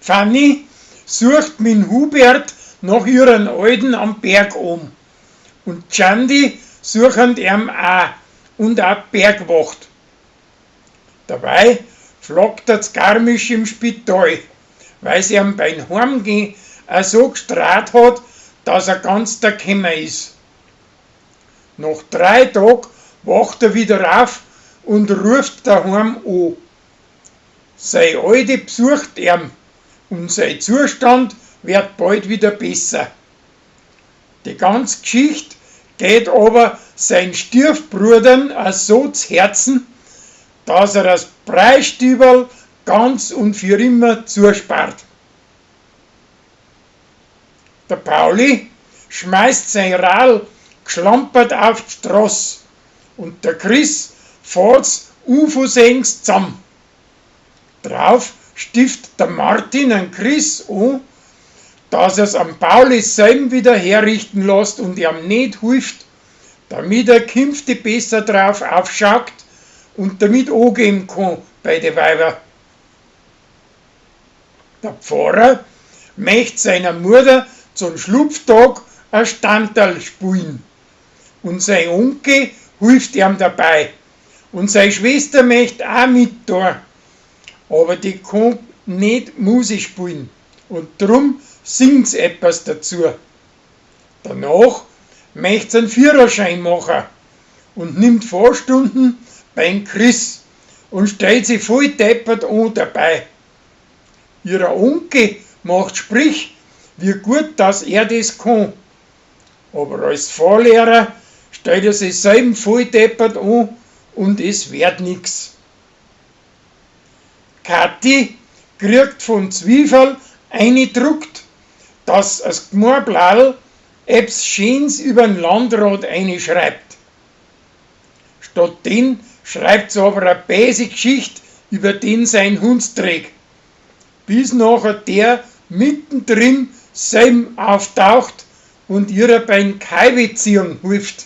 Fanny sucht mit'n Hubert nach ihrem Alten am Berg om. Und d'Schandi suchend eam a und a Bergwacht. Dabei flagtert's Garmisch im Spital, weil's eam beim Heimgehn a so gstrat hat, dass er ganz dakommen is. Nach 3 Tag wacht er wieder auf und ruft daheim o. Sei Alte besucht eam und sein Zustand wird bald wieder besser. Die ganz Gschicht geht aber sein Stiefbrudern a so z Herzen, dass er as Breistüberl ganz und für immer zuspart. Der Pauli schmeißt sein Radl gschlampert auf die Straß und der Chris fahrt's unversehens zusammen. Drauf stift der Martin an Chris an, dass er's am Pauli selben wieder herrichten lässt und ihm nicht hilft, damit er künftig besser drauf aufschaugt und damit angeben kann bei de Weiber. Der Pfarrer möcht seiner Mutter zum Schlupftag a Standerl spielen und sein Onkel hilft ihm dabei und seine Schwester möcht auch mit da, aber die kann nicht Musik spielen und drum singt's etwas dazu. Danach möcht's einen Führerschein machen und nimmt Fahrstunden beim Chris und stellt sich voll deppert an dabei. Ihrer Onkel macht Sprich, wie gut, dass er das kann. Aber als Fahrlehrer stellt er sich selben voll deppert an und es wird nix. Kathi kriegt von Zwiefel eingedruckt, dass as Gmorbladl ebs Schöns übern Landrat einschreibt. Statt den schreibt's aber a bäse Geschicht über den sein Hundsträg, bis nachher der mittendrin selben auftaucht und ihrer beim Kaibeziehung hilft.